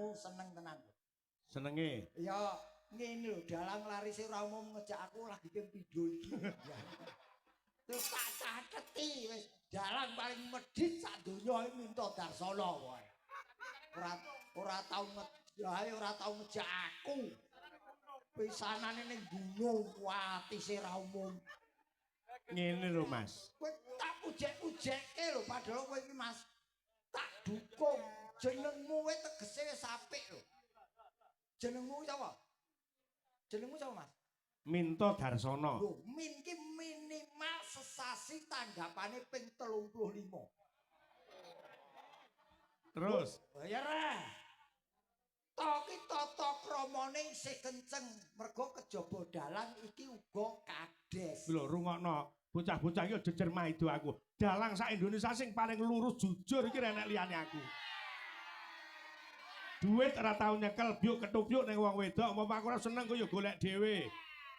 Jenengmu seneng tenan. Senenge. Ya ngene lho, dalang larise ora umum ngejak aku lagi ping pindho iki. Terus tak cateti wis dalang paling medhit sak donya iki Minto Darsono kowe. Ora tau ngejahe, ora tau ngejak aku. Pisanane ning gunung kuatise ra umum. Ngene lho, Mas. Kowe tak pujek-pujekke lho, padahal kowe iki Mas tak dukung. Jenengmu kowe tegese wis apik lho. Jenengmu sapa? Jenengmu sapa, Mas? Minto Darsono. Lho, min ki minimal sesasi tanggapane ping 35. Terus ya ra. To ki tata kramane isih kenceng, mergo kejaba dalang iki uga kades. Lho rungokno, bocah-bocah iki jejer maido aku. Dalang sak Indonesia sing paling lurus jujur iki renek liyane aku. Duit ora tau nyekel byuk ketubyuk ning wong wedok, umpama aku ora seneng ku ya golek dhewe.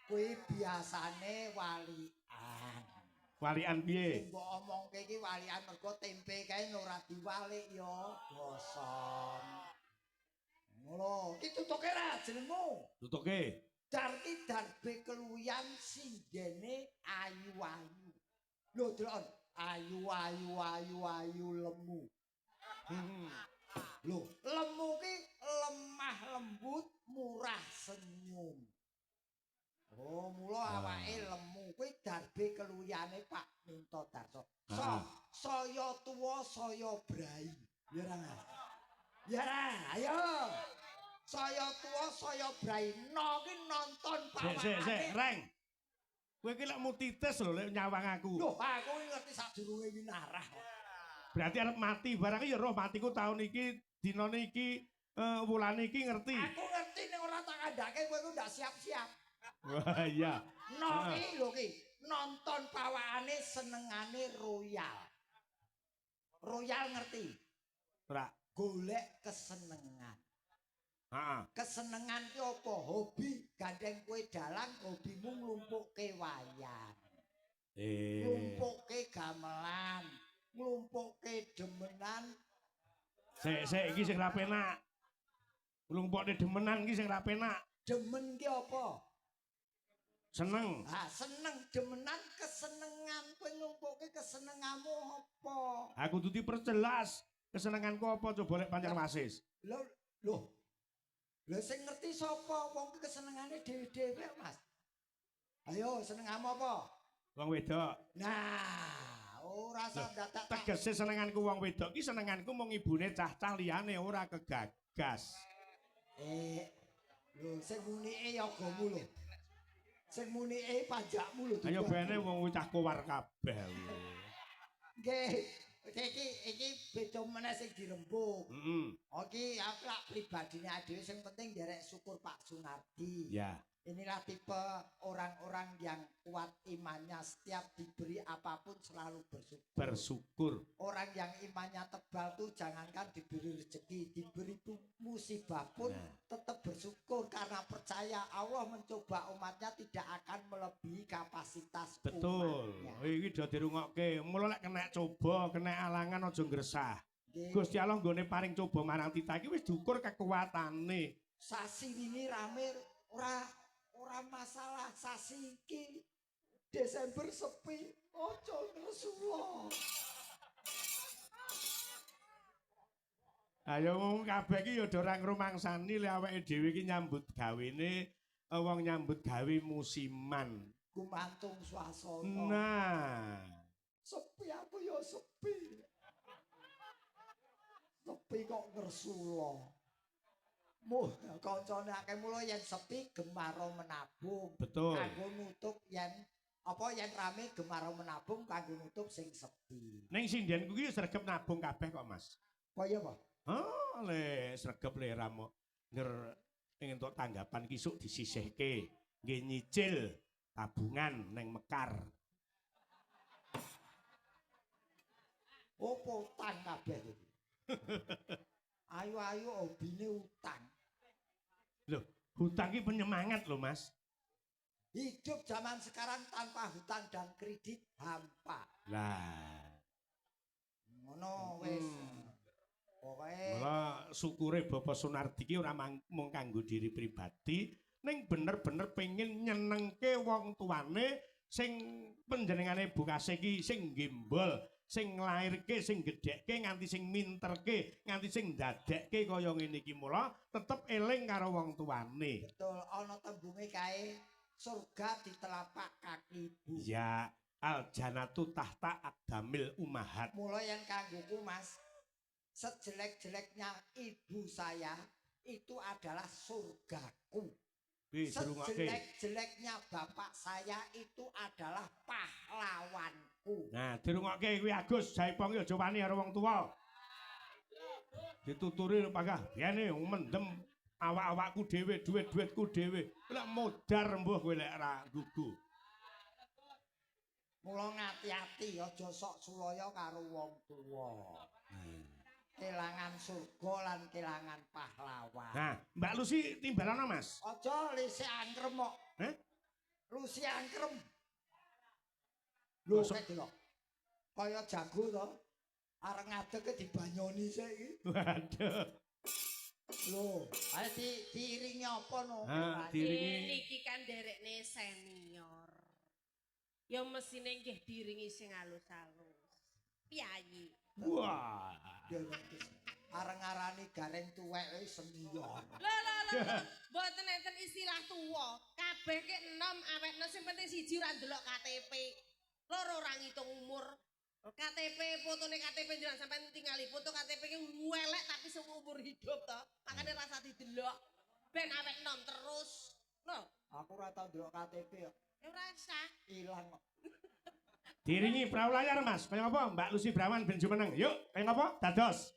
Kuwi biasane walian. Walian piye? Mbok omongke iki walian mergo tempe kae ora diwalik ya gosong. Ngono, iki tutuke ra jenengmu. Tutuke. Dar ki darbe keluyan singgene ayu-ayu. Lho delok ayu-ayu ayu-ayu lemu. Lho, lemu ki lemah lembut, murah senyum. Oh, mula awake lemu kuwi darbe keluyane Pak Minto Darso. Saya tuwa saya brai. Ya ra, Mas? Ya ra, ayo. Saya tuwa saya brai. No ki nonton Sik sik sik, pawakane. Reng. Kowe iki lek mutitis lho lek nyawang aku. Loh, aku iki ngerti sadurunge winarah. Berarti arep mati barang ya roh matiku tahun iki, dinane iki, wulane iki ngerti. Aku ngerti ning ora tak kandhake kowe ku ndak siap-siap. Wah iya. No ki lho ki, nonton pawakane senengane royal. Royal ngerti? Ora. Golek kesenengan. Heeh. Kesenengan ki apa? Hobi gandeng kowe dalang, hobimu nglumpukke wayang. Nglumpukke gamelan, nglumpukke demenan. Sik sik iki sing ra penak. Nglumpukke demenan iki sing ra penak. Demen ki apa? Seneng. Ha, seneng demenan kesenengan. Kowe nglumpukke kesenenganmu apa? Aku kudu diperjelas. Kesenenganku apa coba lek pancen wasis. Lho, lho. Lho sing ngerti sapa? Wong ki kesenengane dhewe-dhewe, Mas. Ayo, senenganmu apa? Wong wedok. Nah, ora usah dadak Tegese senenganku wong wedok ki senenganku mung ibune cah-cah liyane ora kegagas. Lho sing munike yagamu lho. Sing munike pajakmu lho. Ayo bene wong cah kowar kabeh. Nggih. Iki beda meneh sing dirembuk. Heeh. Iki aku lak pribadine dhewe sing penting nderek syukur Pak Sunardi. Ya. Inilah tipe orang-orang yang kuat imannya, setiap diberi apapun selalu bersyukur. Bersyukur. Orang yang imannya tebal tuh jangankan diberi rezeki, diberi musibah pun tetap bersyukur karena percaya Allah mencoba umatnya tidak akan melebihi kapasitas Betul. umatnya. Iki do dirungokke. Mula lek kena coba, kena alangan aja ngresah. Gusti Allah nggone paring coba marang titah iki wis diukur kekuatane. Sasi wingi rame ora masalah, sasi iki Desember sepi, aja ngresula. Ayo wong kabeh iki ya do ora ngrumangsani lek awake dhewe iki nyambut gawene wong nyambut gawe musiman. Gumantung swasana. Nah, sepi aku ya sepi. Sepi kok ngresula. Muh kancane akeh mula yen sepi gemaro menabung. Betul. Kanggo nutup yen apa yen rame gemaro menabung kanggo nutup sing sepi. Ning sindhenku ki sregep nabung kabeh kok, Mas. Kaya apa? Oh, le sregep le ramo nger entuk tanggapan ki sok disisihke nggih nyicil tabungan neng Mekar. Opo utang kabeh iki? Ayo-ayo hobine utang. Loh, hutang ki penyemangat lho, Mas. Hidup zaman sekarang tanpa hutang dan kredit hampa. Lah, Ngono wis. Pokoke Mula syukure Bapak Sunardi ki ora mung kanggo diri pribadi, ning bener-bener pengen nyenengke wong tuane sing panjenengane Bu Kasih ki sing gembol, sing nglairke, sing gedhekke, nganti sing minterke, nganti sing ndadekke kaya ngene iki. Mula tetep eling karo wong tuane. Betul, ana tembunge kae surga di telapak kaki ibu. Ya, al janatu tahta aqdamil ummahat. Mula yang kanggoku Mas, sejelek-jeleknya ibu saya itu adalah surgaku. Sejelek-jeleknya bapak saya itu adalah pahlawanku. Nah, dirungokke kuwi Agus, Jaipong ki aja wani karo wong tuwa. Dituturi lho panggah, biyene mendem awak-awakku dhewe, duit-duitku dhewe. Lek modar mbuh kowe lek ra gugu. Mula ngati-ati aja sok sulaya karo wong tuwa. Kelangan surga lan kelangan pahlawan. Nah, Mbak Lucy timbalana Mas. Aja lise angkrem kok. Heh? Lucy angkrem. Lho kek delok. Kaya jago to. Arep ngadeg dibanyoni sik iki. Waduh. Lho, ayo diiringi apa no? Ha, diiringi. Niki kan nderekne senior. Ya mesine nggih diiringi sing alus-alus. Piyayi. Wah. Areng ngarani gareng tuwek wis senior. Lho lho lho. Mboten enten istilah tuwa. Kabeh ki enom awetno sing penting siji ora ndelok KTP. Loro ora ngitung umur. KTP fotone KTP njenengan sampean tingali foto KTP ki welek tapi seumur hidup to. Makane rasa didelok. Ben awet enom terus. Lho, aku ora tau ndelok KTP kok. Ya ora usah. Ilang kok. Diringi perahu layar Mas. Kaya apa Mbak Lucy Brawan ben jumeneng. Yuk, kaya apa? Dados.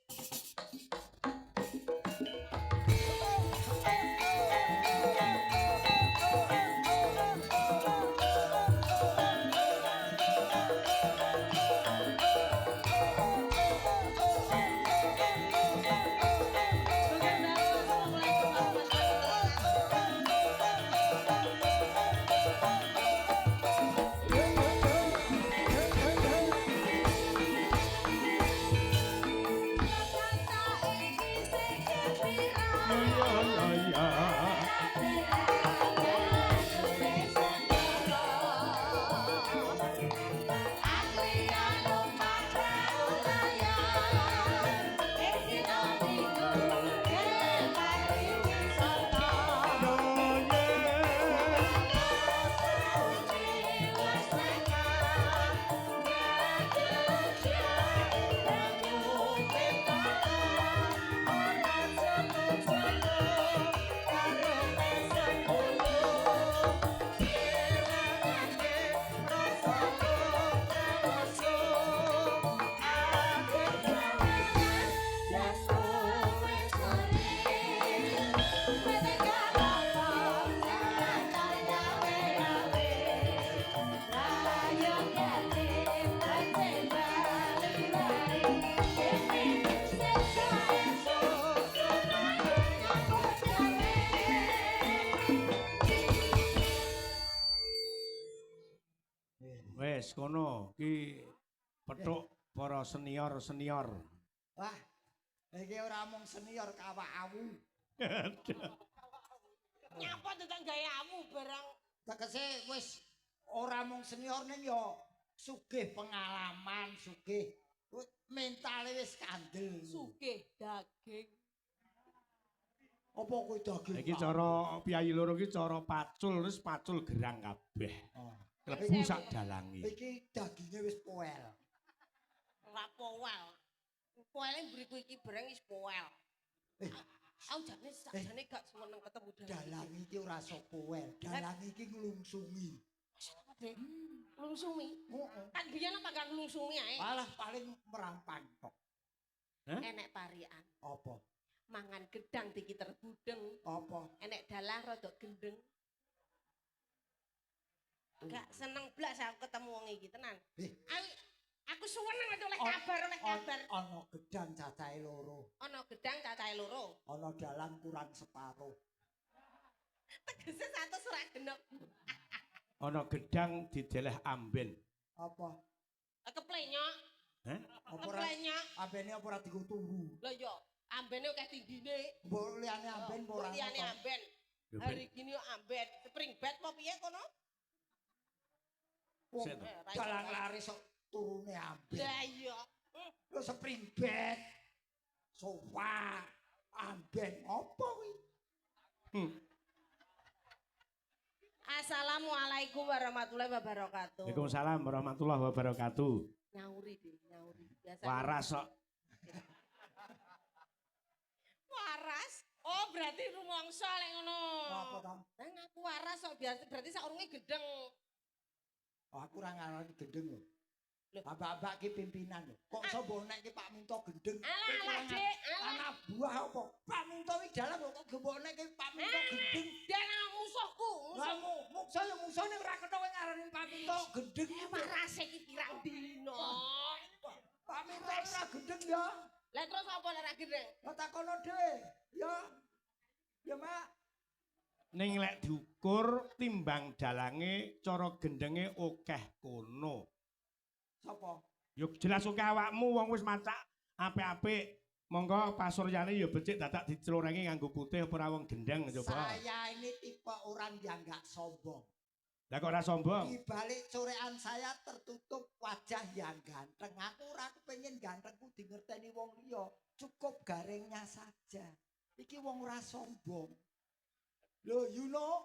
Wes kono ki petuk para senior-senior. Wah, iki ora mung senior kawak awu. Nyapa tentang gayamu barang. Tegese wis ora mung senior ning ya sugih pengalaman, sugih mentale wis kandel. Sugih daging. Apa kuwi daging? Iki cara piyayi loro iki cara pacul wis pacul gerang kabeh. Oh. Klebu sak dalange. Iki daginge wis poel. Ora poel. Poele mburiku iki bareng wis poel. Aku jane sakjane gak seneng ketemu dalang iki ora sok poel. Dalang iki nglungsungi. Nglungsungi? Heeh. Kan biyen apa gak nglungsungi ae? Malah paling merampang tok. Enek parian. Apa? Mangan gedang dikiter budeng. Apa? Enek dalang rodok gendeng. Gak seneng blas aku ketemu wong iki tenan. Aku seneng oleh kabar, oleh kabar. Ana gedang cacahe loro. Ana gedang cacahe loro. Ana dalang kurang separo. Tegese 100 ora genep. Ana gedang dideleh amben. Apa? Keplenyok. Hah? Apa ora Ngeplenyak. Ambene apa ora dienggo turu? Lah iya, ambene akeh tinggine. Mbok liyane amben apa ora? Liyane amben. Lho, Ben. Hari gini yo amben. Spring bed apa piye kono? Wong Sik to. Eh, ra iso. Dalang laris kok turune amben. Lah iya. Lho spring bed. Sofa, amben apa kuwi? Assalamualaikum warahmatullahi wabarakatuh. Waalaikumsalam warahmatullahi wabarakatuh. Nyauri deh, nyauri. Biasa. Waras kok. Waras? Oh, berarti rumangsa lek ngono. Apa to? Lah ngaku waras kok biasa berarti saurunge gendeng. Oh, aku ora ngarani gendeng lho. Lho. Bapak-bapak ki pimpinan lho. Kok iso mbok nek ki Pak Minto gendeng? Alah alah, Dik, alah. Anak buah apa? Pak Minto iki dalang kok mbok nek ki Pak Minto gendeng. Dia musuhku, Lah musuh. Muksa ya musuh ning ora kena kowe ngarani Pak Minto gendeng. Eh, waras iki pirang dino. Pak Minto ora gendeng ya. Lah terus apa lek ra gendeng? Lah takono dhewe. Ya. Ya, Mak. Ning lek diukur timbang dalange cara gendenge akeh kono. Sapa? Yo jelas akeh awakmu wong wis macak apik-apik. Monggo pasuryane ya becik dadak dicelorengi nganggo putih apa ora wong gendeng coba. Saya ini tipe orang yang nggak sombong. Lah kok ora sombong? Di balik corekan saya tertutup wajah yang ganteng. Aku ora kepengen gantengku di ngerteni wong liya. Cukup garingnya saja. Iki wong ora sombong. Lho, you know.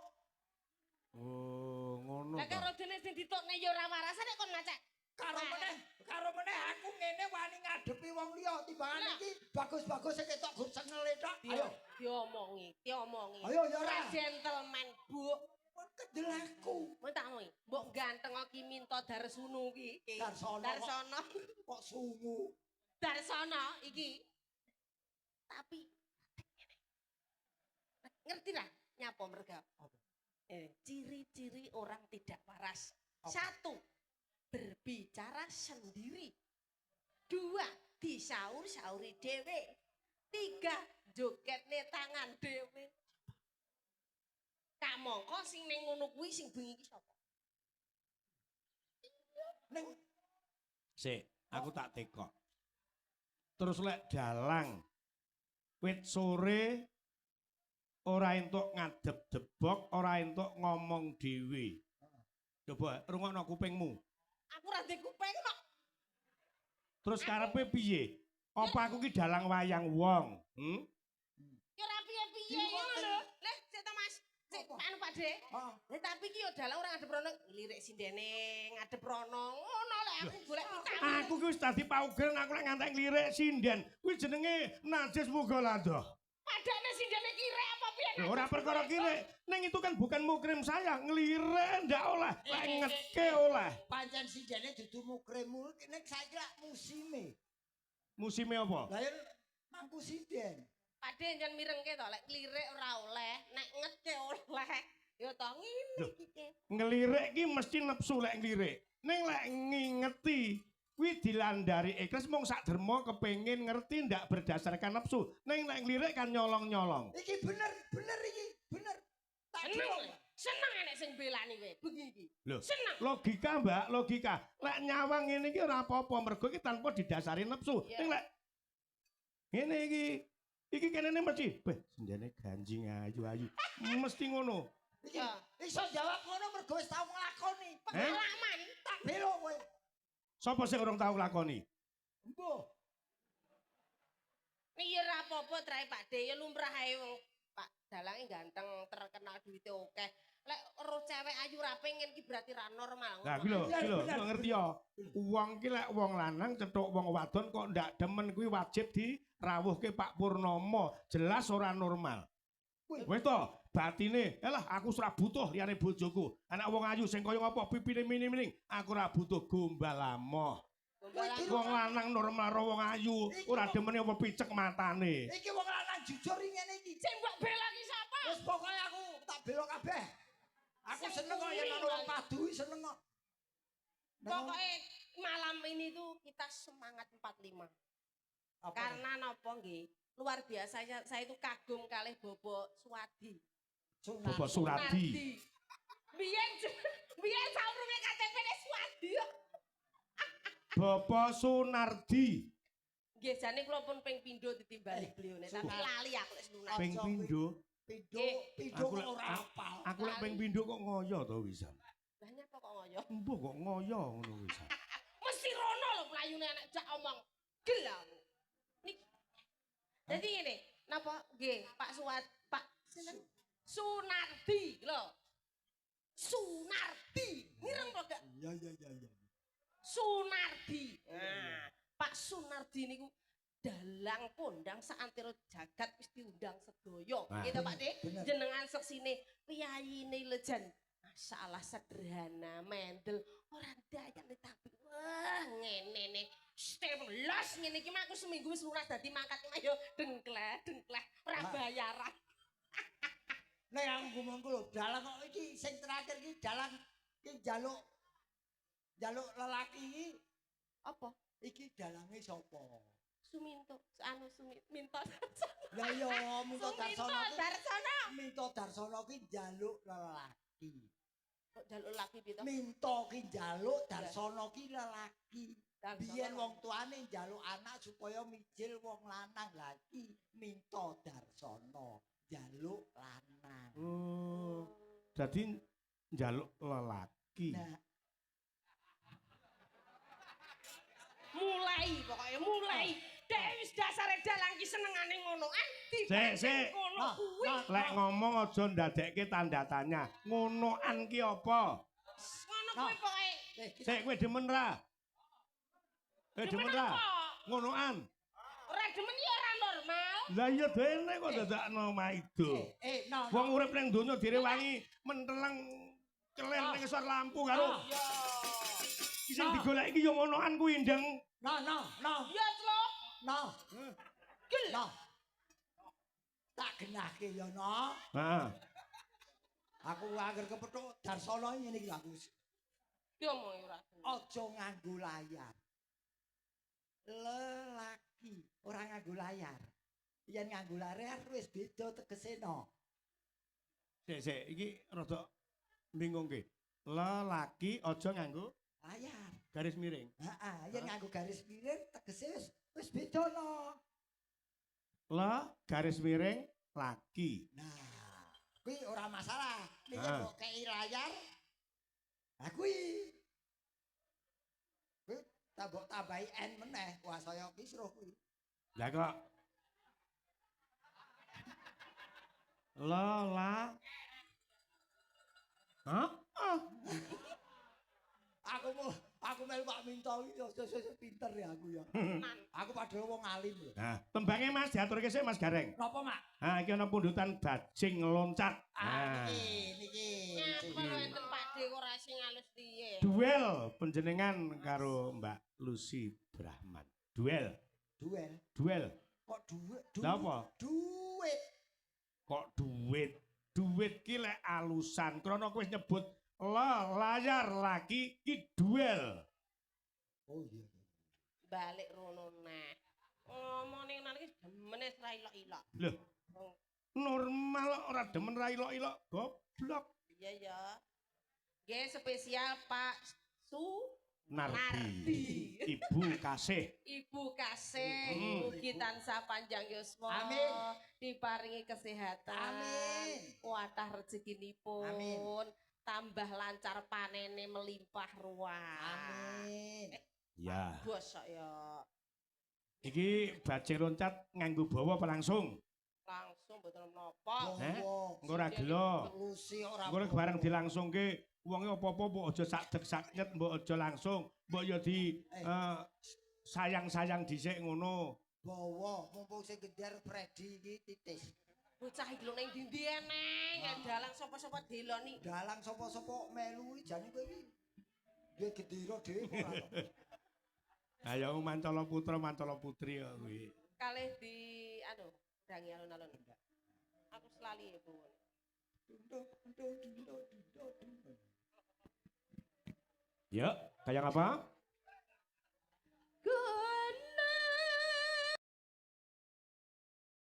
Oh, ngono Lah to. karo dene sing ditokne ya ora waras nek kon macak. Karo meneh aku ngene wani ngadepi wong liya timbangan Lah. iki bagus-bagus sing ketok gur cengele tok. Ayo. Diomongi, diomongi. Ayo ya ora. Gentleman, Bu. Kendel aku. Mun tak omongi, mbok ganteng ki Minto Darsunu ki. Darsono. Darsono. Kok sungu. Darsono iki. Tapi ngerti lah nyapa merga. Apa? Ciri-ciri orang tidak waras. Apa? Satu, berbicara sendiri. Dua, disaur-sauri dhewe. Tiga, jogetne tangan dhewe. Kamangka sing ning ngono kuwi sing bengi iki sapa? Ning Sik, aku tak tekok. Terus lek dalang wit sore ora entuk ngadep debok, ora entuk ngomong dhewe. Coba rungokno kupingmu. Aku ora ndek kuping kok. Terus karepe piye? Apa aku ki dalang wayang wong? Hmm? Ya ora piye-piye ngono lho. Leh, sik to Mas. Sik, Apa? anu Pak De. Ah, Lah tapi ki yo dalang ora ngadep rono, lirik sindene ngadep rono. Ngono lek aku golek vitamin. Aku ki wis dadi paugeran aku lek ngantek nglirik sinden. Kuwi jenenge najis mughaladhah. Padane sindene kirek apa piye? Lho, ora perkara kirik. Ning itu kan bukan mukrim saya, nglirik ndak oleh, lek ngetke oleh. Pancen sindene dudu mukremu nek saiki lak musime. Musime apa? Lah ya mangku sinden. Pak De jan mirengke to lek klirik ora oleh, nek ngetke oleh. Ya to ngene Loh. iki ke. Ngelirik ki mesti nepsu lek nglirik. Ning lek ngingeti kuwi dilandari ikhlas mung sak derma kepengin ngerti ndak berdasarkan nafsu. Ning lek nglirik kan nyolong-nyolong. Iki bener, bener iki, bener. Tak Seneng. jawab. Seneng enek sing belani kowe bengi iki. Loh. Seneng. Logika, Mbak, logika. Lek nyawang ngene iki ora apa-apa mergo iki tanpa didasari nafsu. Iya. Ning lek ngene iki iki kenene mesti, beh, sendene ganjing ayu-ayu. Mesti ngono. Iki Ya. iso jawab ngono mergo wis tau nglakoni. Eh? Pengalaman. Tak belo kowe. Sopo sing urung tau nglakoni? Embuh. Nih ya ora apa-apa trae Pak De, ya lumrah ae wong Pak dalange ganteng, terkenal duwite akeh. Lek ero cewek ayu ra pengen ki berarti ra normal. Lah kuwi lho, Bener, kuwi lho, bener, kuwi ngerti ya. Wong ki lek wong lanang cethuk wong wadon kok ndak demen kuwi wajib dirawuhke Pak Purnomo. Jelas ora normal. Kuwi. Wis to, batine, elah aku ora butuh liyane bojoku. Anak wong ayu sing kaya ngapa pipine mini-mini, aku ora butuh gombal amoh. Gombalan. Wong lanang normal ro wong ayu, ora demene apa picek matane. Iki wong lanang jujur ngene iki. Sing mbok bela ki sapa? Wis pokoke aku tak bela kabeh. Aku Sing seneng kok yen kuwi ana wong lho. padu iki seneng kok. Pokoke malam ini tuh kita semangat 45. Apa? Karena napa nggih? Luar biasa saya itu kagum kalih Bobo Suwadi. Sunat. Bapak Suradi. Biyen biyen saurunge KTP-ne Suwadi. Bapak Sunardi. Nggih, jane kula pun ping pindho ditimbali belione, tapi lali aku lek Sunardi. Ping pindho. Pindho, pindho kok ora apal. Aku lek ping pindho kok ngoyo to wisan. Lah nyapa kok ngoyo? Embuh kok ngoyo ngono wisan. Mesti rono lho mlayune anak jak omong. Gel aku. Niki. Dadi ngene, napa nggih Pak Suwat, Pak sinten? Sunardi lho. Sunardi. Mireng kok gak? Iya iya iya iya. Sunardi. Nah, Pak Sunardi niku dalang kondang saantero jagat wis diundang sedaya. Nah. Gitu Pak De. Jenengan seksine piyayine lejan. Masalah sederhana, mendel, ora ndayane tapi wah ngene ne. Los ngene iki mah aku seminggu wis lunas dadi mangkat mah yo dengkleh, dengkleh ora bayaran. Nek aku ngomongku lho, dalang kok iki sing terakhir iki dalang iki njaluk njaluk lelaki iki apa? Iki dalange sapa? Suminto, anu Minto Darsono. Lah iya, Minto Darsono. Darsono. Minto Darsono ki njaluk lelaki. Kok njaluk lelaki piye to? Minto ki njaluk, Darsono ki lelaki. Biyen wong tuane njaluk anak supaya mijil wong lanang. Lah iki Minto Darsono njaluk lanang. Oh. Dadi njaluk lelaki. Nah, mulai pokoknya mulai. Dek wis dasare dalang ki senengane ngonoan Sik, sik. ngono kuwi. Lek ngomong aja ndadekke tanda tanya. Ngonoan ki apa? Ngono kuwi pokoke. Sik kowe demen ra? Kowe demen ra? Ngonoan. Ora demen ya ora normal. Lah iya dene kok dadakno maido. Wong urip ning donya direwangi menteleng kelir ning ngisor lampu karo. Sing digoleki iki ya ngonoan kuwi, Ndeng. No no no. Ya Clok. No. Gel. No. Tak genahke ya no. Heeh. Aku angger kepethuk Darsono ngene iki aku. Diomongi ora. Aja nganggo layar. Lelaki ora nganggo layar. Yen nganggo layar wis beda tegese no. Sik sik iki rada bingungke. Lelaki aja nganggo layar. Garis miring. Heeh, yen nganggo garis miring tegese wis beda no. Le garis miring laki. Nah, kuwi ora masalah. Nek kok kei layar, ha kuwi. Kuwi tambah tambahi n meneh, wah saya kisruh kuwi. Lah kok le la. Hah? Aku melu Pak Minto iki yo pinter ya aku ya. Aku padahal wong alim lho. Nah, tembange Mas diaturke sik Mas Gareng. Napa, Mak? Ha, iki ana pundutan bajing loncat. Ah, niki niki. Napa lho enten Pak De ora sing alus piye? Duel panjenengan karo Mbak Lucy Brahman. Duel. Duel. Duel. Kok duit? Lha apa? Duit. Kok duit? Duit ki lek alusan krana kowe wis nyebut le layar laki ki duel. Oh iya. Balik rono neh. Ngomong ning nang iki demene ra ilok-ilok. Lho. Normal ora demen ra ilok-ilok, goblok. Iya ya. Nggih spesial Pak Sunardi. Ibu Kasih. Ibu Kasih, mugi tansah panjang yuswa. Amin. Diparingi kesehatan. Amin. Kuatah rezekinipun. Amin. Tambah lancar panene melimpah ruah. Amin. Ya. Bosok ya. Iki bajing loncat nganggo bawa apa langsung? Langsung mboten menapa. Engko ora gelo. Lucy ora. Engko bareng dilangsungke wonge apa-apa mbok aja sak deg sak nyet, mbok aja langsung, mbok ya di sayang-sayang dhisik ngono. Bawa mumpung sing gender Freddy iki titis. Bocah iki lho ning ndi-ndi eneng, dalang sapa-sapa deloni. Dalang sapa-sapa melu iki jane kowe iki duwe gendera dhewe ora to. Ayo mancala putra mancala putri kok kuwi. Kalih di anu dangi alun-alun. Aku selali ya, Bu. Yuk, kayak apa?